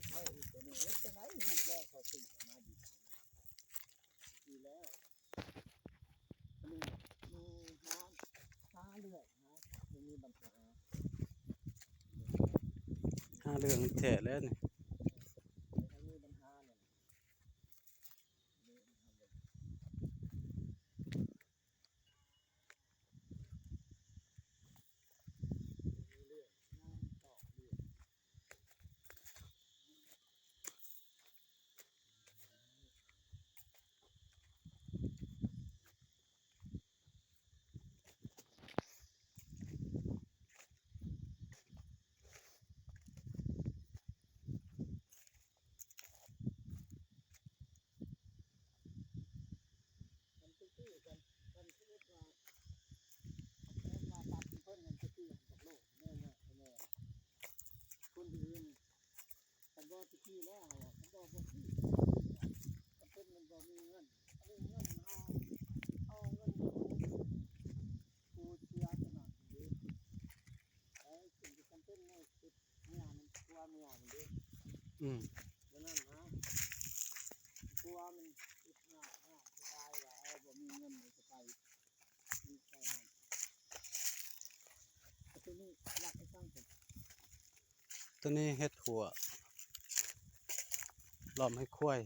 ເຂົາອີກຕົວນີ້ເຮັດຈັ່ງໃດຮູ້ແລ້ວ ເຂົາຊື້ມາດິນ ດີແລ້ວ ອັນນີ້ມີຫາ ຫາເລື່ອຍ ຫາ ບໍ່ມີບັນຫາ ຫາເລື່ອງແທ້ແລ້ວນີ້ ບໍ່ມີບັນຫາແລ້ວນີ້. ຄັນຄືກັນ ຄັນຄືວ່າ ແມ່ນວ່າຕັດເພິ່ນນັ້ນຄືກັນກັບໂລກ ແມ່ນ ແມ່ນ ຄົນອື່ນ ຄັນບໍ່ຕະກີ້ແລ້ວ ຄັນບໍ່ ບໍ່ຊື້ ຄັນເພິ່ນມັນບໍ່ມີເງິນ ອັນນີ້ເງິນເຮົາ ເອົາເງິນ ຜູ້ເສຍຂະໜາດນີ້ ເອີ ຈຶ່ງຈຳເປັນໃນ ເມຍມັນ ຜົວເມຍມັນເດ້ ອືມ ແນວນັ້ນນະ ຜົວມັນ ເຮັດງານ ງານສະຕາຍວ່າ ເອີ ບໍ່ມີເງິນ ມັນສະຕາຍ ມີໃຈໃຫ້ ແຕ່ໂຕນີ້ລັກໃຫ້ຟັງ ໂຕນີ້ເຮັດຮົ້ວ ລ້ອມໃຫ້ຄວາຍ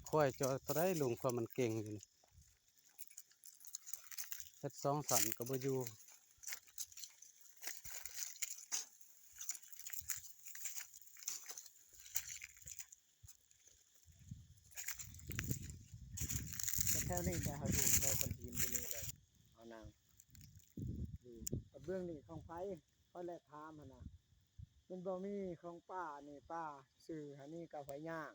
ຄວາຍຈະເອົາໂຕໃດລຸງ ຄວາຍມັນເກັ່ງຢູ່ນີ້. ເຮັດສອງຊັ້ນກໍບໍ່ຢູ່ ແຖວນີ້ແຫຼະ ເຮົາຢູ່ແຖວກ້ອນຫີນຢູ່ນີ້ແຫຼະ ເຮົານັ່ງຢູ່ ເບື້ອງນີ້ຂອງໃຜ ຂ້ອຍແລະຖາມຫັ້ນນະ ມັນບໍ່ມີຂອງປ້ານີ້ ປ້າຊື້ຫັ້ນນີ້ກໍຂ້ອຍຍ່າງ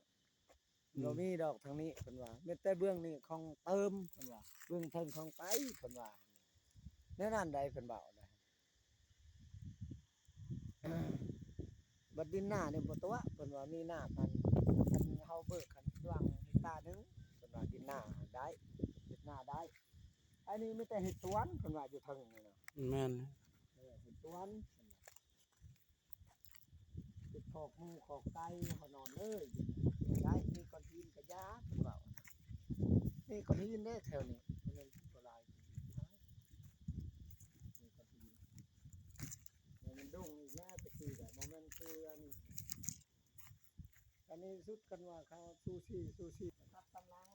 ອືມ ບໍ່ມີດອກທາງນີ້ ເພິ່ນວ່າ ມີແຕ່ເບື້ອງນີ້ຂອງເຕີມ ເພິ່ນວ່າ ເບື້ອງເທິງຂອງໄປ ເພິ່ນວ່າ ແນວນັ້ນໃດ ເພິ່ນເວົ້າໄດ ບັດດິນນານີ້ບໍ່ຕົວະ ເພິ່ນວ່າມີນາພັນ ຄັນເຮົາເບີກ ຄັນຫວ່າງເຮັກຕາໜຶ່ງ ເພິ່ນວ່າດິນນາໄດ້ ເຮັດນາໄດ້ ອັນນີ້ມີແຕ່ເຮັດສວນ ເພິ່ນວ່າຢູ່ເທິງນີ້ນະ ແມ່ນ ເອີ ເຮັດສວນ ເຮັດຄອກໝູຄອກໄກ່ ເຮົານອນເລີຍ ໄດ້ ມີກ້ອນຫີນກະຢ່າ ເພິ່ນເວົ້າ ມີກ້ອນຫີນເດ້ແຖວນີ້ ບໍ່ແມ່ນບໍ່ຫຼາຍ ມີກ້ອນຫີນ ແຕ່ມັນດົງອີກແລ້ວ ແຕ່ກີ້ກະບໍ່ແມ່ນຄືອັນນີ້ ອັນນີ້ສຸດ ຄັນວ່າເຂົາຊູຊີ ຊູຊີ ກັບຕາມຫຼັງ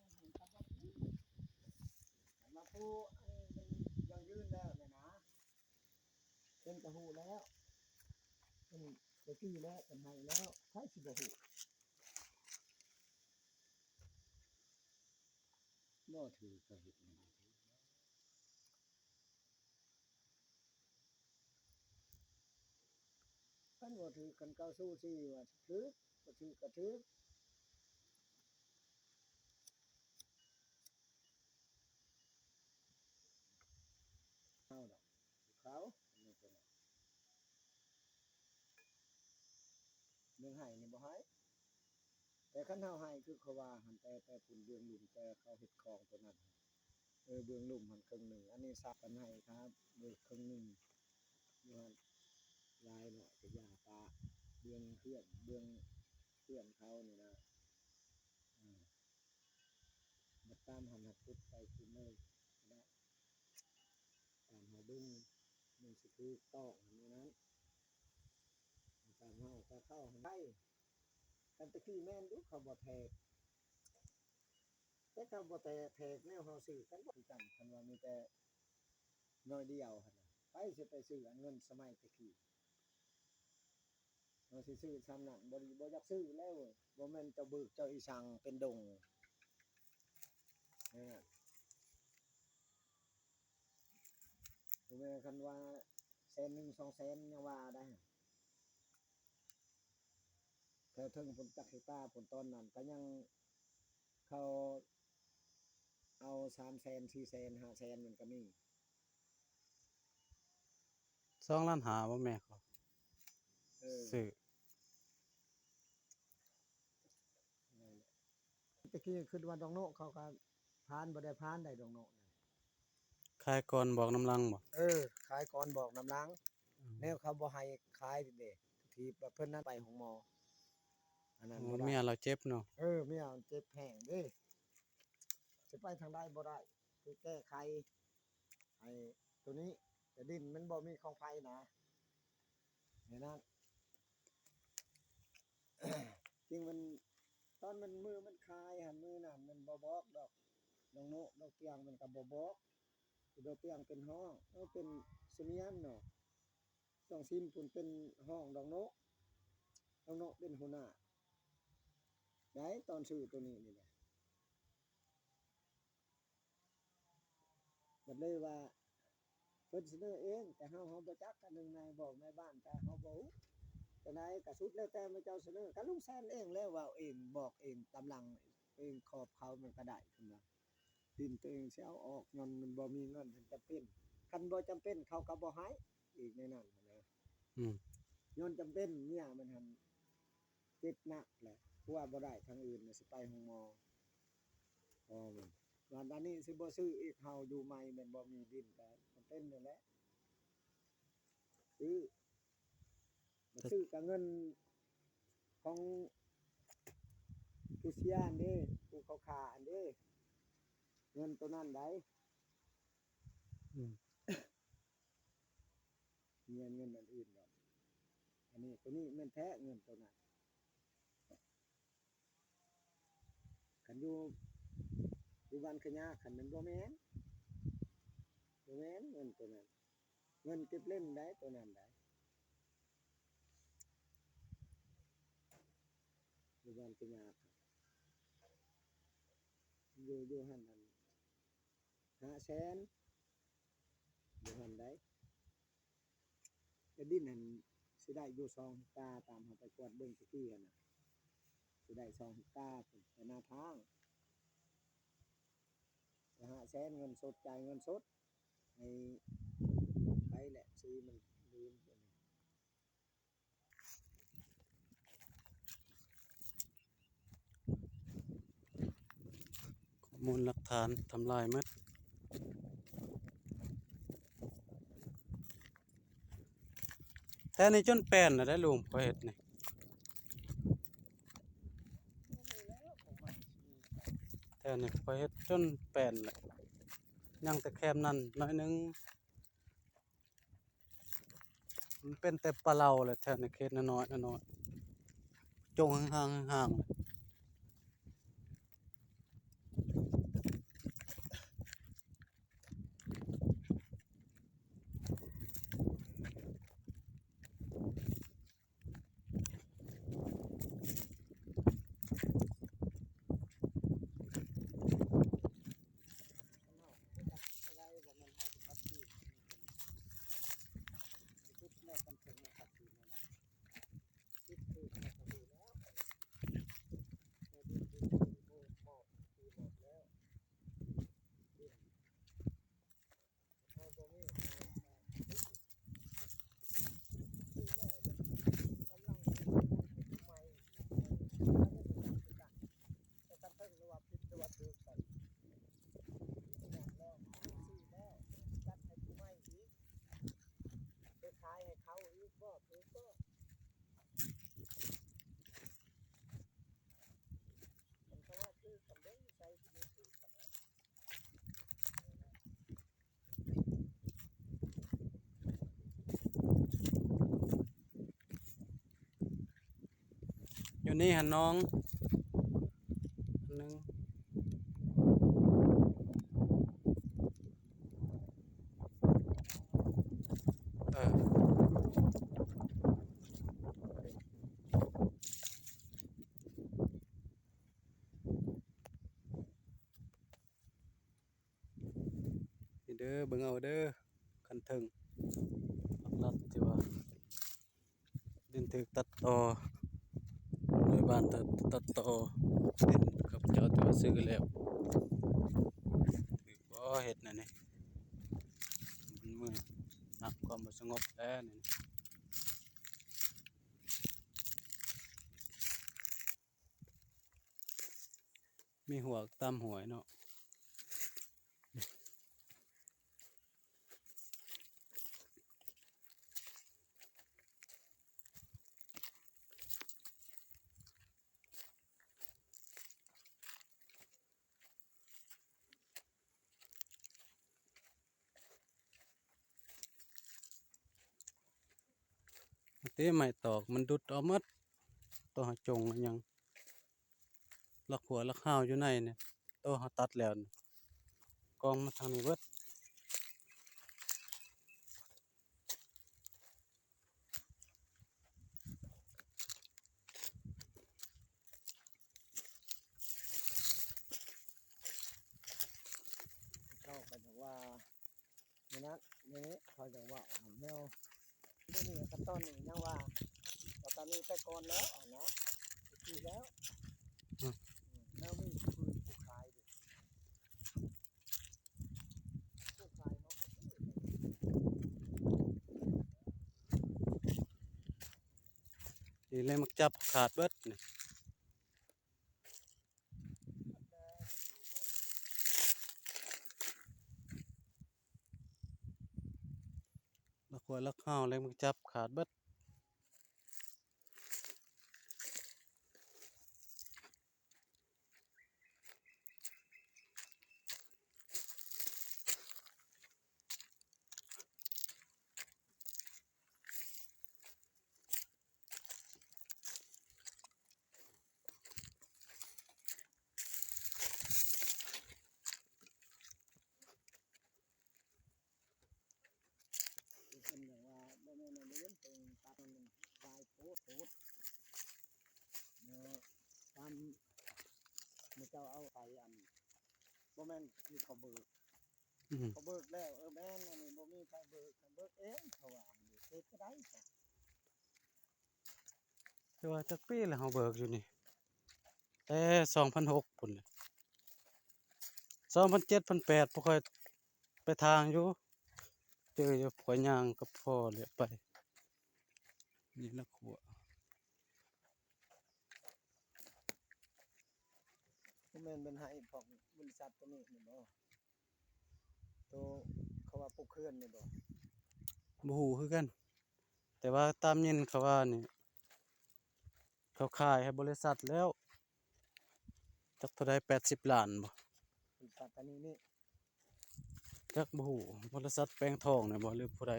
ມາປູອັນນີ້ມັນຢັ້ງຢືນແລ້ວນີ້ນະ. ເພິ່ນກໍຮູ້ແລ້ວ ເພິ່ນແຕ່ກີ້ແລ້ວ ເພິ່ນໃຫ້ແລ້ວ ໃຜຊິບໍ່ຮູ້ ບໍ່ຖືກກໍເຮັດຫຍັງ ຄັນບໍ່ຖືກ ຄັນເຂົາຊູຊີວ່າຖືກ ບໍ່ຖືກກໍຖືກ ເຮົາດອກ ເຂົາ ເລື່ອງໃຫ້ນີ້ບໍ່ໃຫ້ ແຕ່ຄັນເຮົາໃຫ້ຄືເຂົາວ່າຫັ້ນ ແຕ່ ແຕ່ພຸ້ນເບື້ອງລຸ່ມ ແຕ່ເຂົາເຮັດຄອງຕົວນັ້ນ ເອີ ເບື້ອງລຸ່ມຫັ້ນເຄິ່ງໜຶ່ງ ອັນນີ້ສາມ ຄັນໃຫ້ຖ້າເບີກເຄິ່ງໜຶ່ງຢູ່ຫັ້ນ ຫຼາຍໜ້ອຍກໍຢ່າປະ ເບື້ອງເຮືອນ ເບື້ອງເຮືອນເຂົານີ້ນະ ອາ ບັດຕາມຫັ້ນຫັ້ນ ຂຸດໄປຂຶ້ນເລີຍກໍໄດ້ ຕາມເຮົາເບິ່ງ ມັນຊິຖືກຕ້ອງອັນນີ້ນັ້ນ ຕາມເຮົາກໍເຂົ້າຫັ້ນໄດ້ ຄັນແຕ່ກີ້ແມ່ນຢູ່ ເຂົາບໍ່ແທກ ແຕ່ເຂົາບໍ່ແຕກ ແທກແນວເຮົາຊື້ກັນບໍ່ຄືກັນ ຄັນວ່າມີແຕ່ໜ້ອຍດຽວຫັ້ນນະ ໃຜຊິໄປຊື້ອັນເງິນສະໄໝແຕ່ກີ້ ເຮົາຊິຊື້ຊ່ຳນັ້ນ ບໍ່ ບໍ່ຢາກຊື້ແລ້ວ ບໍ່ແມ່ນເຈົ້າບຶກເຈົ້າອີສັງເປັນດົງ ແມ່ນ ບໍ່ແມ່ນ ຄັນວ່າແສນໜຶ່ງ ສອງແສນ ຍັງວ່າໄດ້ ແຖວເທິງພຸ້ນຈັກເຮັກຕາພຸ້ນ ຕອນນັ້ນກໍຍັງ ເຂົາເອົາສາມແສນ ສີ່ແສນ ຫ້າແສນ ມັນກໍມີ ສອງລ້ານຫ້າບໍ່ແມ່ເຂົາ ເອີ ຊື້ ແມ່ນແຫຼະ ແຕ່ກີ້ຄິດວ່າດອງໂນເຂົາກໍຜ່ານ ບໍ່ໄດ້ຜ່ານໃດດອງໂນ ຂາຍກ່ອນບອກນຳຫຼັງບໍ່? ເອີ ຂາຍກ່ອນບອກນຳຫຼັງ ອືມ ແນວເຂົາບໍ່ໃຫ້ຂາຍເດ້ ທີ່ວ່າເພິ່ນນັ້ນໄປໂຮງໝໍ ອັນນັ້ນ ໂອ້ ບໍ່ໄດ້ ເມຍລາວເຈັບເນາະ. ເອີ ເມຍເຈັບແຮງເດ້ ຊິໄປທາງໃດບໍ່ໄດ້ ຄືແກ້ໄຂໃຫ້ໂຕນີ້ ແຕ່ດິນມັນບໍ່ມີຂອງໃຜນະ ແນວນັ້ນ. ຈິງມັນ ຕອນມັນ ມື້ມັນຂາຍຫັ້ນ ມື້ນັ້ນມັນບໍ່ບອກດອກ ນ້ອງໂນ ດອກຕຽງມັນກໍບໍ່ບອກ ດອກຕຽງເປັນຮອງ ເອີ ເປັນສະໝຽນເນາະ ຕ້ອງຊິມພຸ້ນເປັນຮອງດອກໂນ ດອກໂນເປັນຫົວໜ້າໄດ໋ ຕອນຊື້ໂຕນີ້ນີ້ແຫຼະ. ບັດເລີຍວ່າເພິ່ນສະເໜີເອງ ແຕ່ເຮົາ ເຮົາບໍ່ຈັກ ອັນໜຶ່ງນາຍ ບອກນາຍບ້ານ ແຕ່ເຮົາບໍ່ຮູ້ ຈັ່ງໃດກໍສຸດແລ້ວແຕ່ໝູ່ເຈົ້າສະເໜີ ກໍລຸງແຊນເອງແລ້ວເວົ້າເອງ ບອກເອງ ຕາມຫຼັງເອງ ຂອບເຂົາມັນກໍໄດ້ ເພິ່ນວ່າ ດິນຕົວເອງຊິເອົາອອກ ຍ້ອນມັນບໍ່ມີເງິນ ມັນຈຳເປັນ ຄັນບໍ່ຈຳເປັນເຂົາກໍບໍ່ໃຫ້ ອີກໃນນັ້ນນະ ອືມ ຍ້ອນຈຳເປັນ ເມຍມັນຫັ້ນເຈັບໜັກແຫຼະ ຜົວບໍ່ໄດ້ທາງອື່ນ ຊິໄປໂຮງໝໍ ພໍ່ມັນ ບາດອັນນີ້ຊິບໍ່ຊື້ອີກ ເຮົາຢູ່ໃໝ່ແມ່ນບໍ່ມີດິນ ກໍຈຳເປັນນັ້ນແຫຼະ ຊື້ ມາຊື້ກະເງິນຂອງຜູ້ເສຍຫັ້ນເດ້ ຜູ້ເຂົາຂ້າຫັ້ນເດ້ ເງິນໂຕນັ້ນໃດ໋ ອືມ ແມ່ນເງິນອັນອື່ນດອກ ອັນນີ້ ໂຕນີ້ແມ່ນແທ້ເງິນໂຕນັ້ນ. ຄັນຢູ່ ຢູ່ບ້ານຂະຫຍາ ຄັນມັນບໍ່ແມ່ນ ບໍ່ແມ່ນເງິນໂຕນັ້ນ ເງິນເກັບເຫຼັ້ນໃດ໋ ໂຕນັ້ນໃດ໋ ຢູ່ບ້ານຂະຫຍາ ຢູ່ ຢູ່ຫັ້ນ ອັນ ຫ້າແສນ ຢູ່ຫັ້ນໃດ໋ ແຕ່ດິນຫັ້ນຊິໄດ້ຢູ່ສອງເຮັກຕາ ຕາມເຮົາໄປກວດເບິ່ງຕະກີ້ຫັ້ນນະ ຊິໄດ້ສອງເຮັກຕາພຸ້ນ ແຕ່ໜ້າທາງ ແຕ່ຫ້າແສນເງິນສົດ ຈ່າຍເງິນສົດໃຫ້ໃຜແຫຼະ ຊີມັນລືມ. ຂໍ້ມູນຫຼັກຖານທຳລາຍໝົດ ແຖວນີ້ຈົນແປນແລ້ວເດ້ລຸງ ຂ້ອຍເຮັດນີ້ ແຖວນີ້ຂ້ອຍເຮັດຈົນແປນແລ້ວ ຍັງແຕ່ແຄມນັ້ນໜ້ອຍໜຶ່ງ. ມັນເປັນແຕ່ປະເລົາແຫຼະ ແຖວໃນເຂດນ້ອຍໆ ນ້ອຍໆ ຈົ່ງຫ່າງໆ ຫ່າງໆ. ຢູ່ນີ້ຫັ້ນນ້ອງ ອັນໜຶ່ງ ເອີ. ນີ້ເດີ ເບິ່ງເອົາເດີ ຄັນເທິງ ຫຼັກໆ ທີ່ວ່າດິນຖືກຕັດຕໍ່ ໂດຍບ້ານຕັດ ຕັດຕໍ່ດິນຂ້າພະເຈົ້າທີ່ວ່າຊື້ແລ້ວ ຖືກບໍ່ເຮັດແນວນີ້ ມັນເມືອງຮັກຄວາມບໍ່ສະຫງົບແລ້ວນີ້. ມີຫົວຕາມຫ້ວຍເນາະ. ຕິໄມ້ຕອກມັນດຸດເອົາໝົດ ໂຕເຮົາຈົ່ງຫຍັງ ລັກຫົວລັກຮາວຢູ່ໃນນີ້ ໂຕເຮົາຕັດແລ້ວນີ້ ກອງມາທາງນີ້ເບິດ. ເຂົາກໍຈັ່ງວ່າ ນີ້ນະ ນີ້ເຂົາຈັ່ງເວົ້າແນວ ນີ້ກໍຕອນນີ້ຍັງວ່າ ກໍຕອນນີ້ແຕ່ກ່ອນແລ້ວຫັ້ນນະ ຕະກີ້ແລ້ວ ອືມ ແນວມີຜູ້ ຜູ້ຂາຍ ຜູ້ຂາຍເນາະ ນີ້ແຫຼະ ມັກຈັບຂາດເບິດນີ້. ລັກຫົວລັກຮາວ ແລ້ວມັກຈັບຂາດເບິດ. ເພິ່ນແບບວ່າບໍ່ແມ່ນອັນນີ້ ເພິ່ນຕັດມັນຫຼາຍໂພດ ໂພດ ເນາະ ຕາມໝູ່ເຈົ້າເອົາໄປອັນ ບໍ່ແມ່ນຄືເຂົາເບີກ ອືມ ເຂົາເບີກແລ້ວ ເອີ ແມ່ນ ອັນນີ້ບໍ່ມີໃຜເບີກ ເບີກເອງ ເຂົາວ່າ ເຮັດຈະໄດ້ ແຕ່ວ່າຈັກປີແລ້ວເຮົາເບີກຢູ່ນີ້ ແຕ່ສອງພັນຫົກພຸ້ນແຫຼະ ສອງພັນເຈັດ ພັນແປດ ບໍ່ຄ່ອຍໄປທາງຢູ່ ຈື່ຢູ່ ຂ້ອຍຍ່າງກັບພໍ່ເລາະໄປ ນີ້ລະຂົວ ບໍ່ແມ່ນເພິ່ນໃຫ້ພວກບໍລິສັດໂຕນີ້ແມ່ນບໍ່? ໂຕເຂົາວ່າປູກເຂື່ອນນີ້ບໍ່? ບໍ່ຮູ້ຄືກັນ ແຕ່ວ່າຕາມຍິນເຂົາວ່ານີ້ ເຂົາຂາຍໃຫ້ບໍລິສັດແລ້ວ ຈັກເທົ່າໃດ ແປດສິບລ້ານບໍ່? ບໍລິສັດອັນນີ້ນີ້ ຈັກບໍ່ຮູ້ ບໍລິສັດແປງທອງນີ້ບໍ່ ຫຼືຜູ້ໃດ?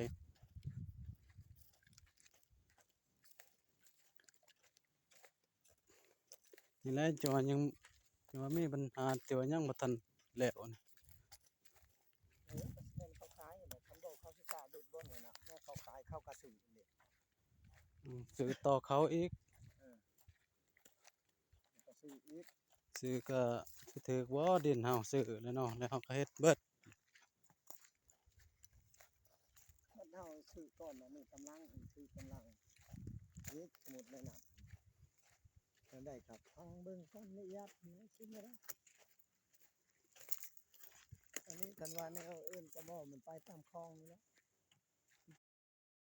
ນີ້ແຫຼະ ຈັ່ງວ່າຍັງ ຈັ່ງວ່າມີບັນຫາ ທີ່ວ່າຍັງບໍ່ທັນແລ້ວນີ້ ເອີ ກໍຊິແມ່ນເຂົາຂາຍຫັ້ນແຫຼະ ຄັນບໍ່ເຂົາຊິກ້າດຸດບໍ່ນີ້ນະ ແມ່ນເຂົາຂາຍເຂົາກໍຊື້ນີ້ ອືມ ຊື້ຕໍ່ເຂົາອີກ ເອີ ກໍຊື້ອີກ ຊື້ກໍຊິຖືກບໍ່ ດິນເຮົາຊື້ແລ້ວເນາະ ແລ້ວເຮົາກໍເຮັດເບິດ. ເຮົາຊື້ກ່ອນ ອັນນີ້ກຳລັງ ອັນນີ້ກຳລັງເຮັດ ສົມມຸດແນວນັ້ນ ແນວໃດກໍຟັງເບິ່ງກ່ອນລະອຽດ ຊິບໍ່ໄດ້ ອັນນີ້ຄັນວ່າແນວອື່ນກໍບໍ່ ມັນໄປຕາມຄອງນີ້ແຫຼະ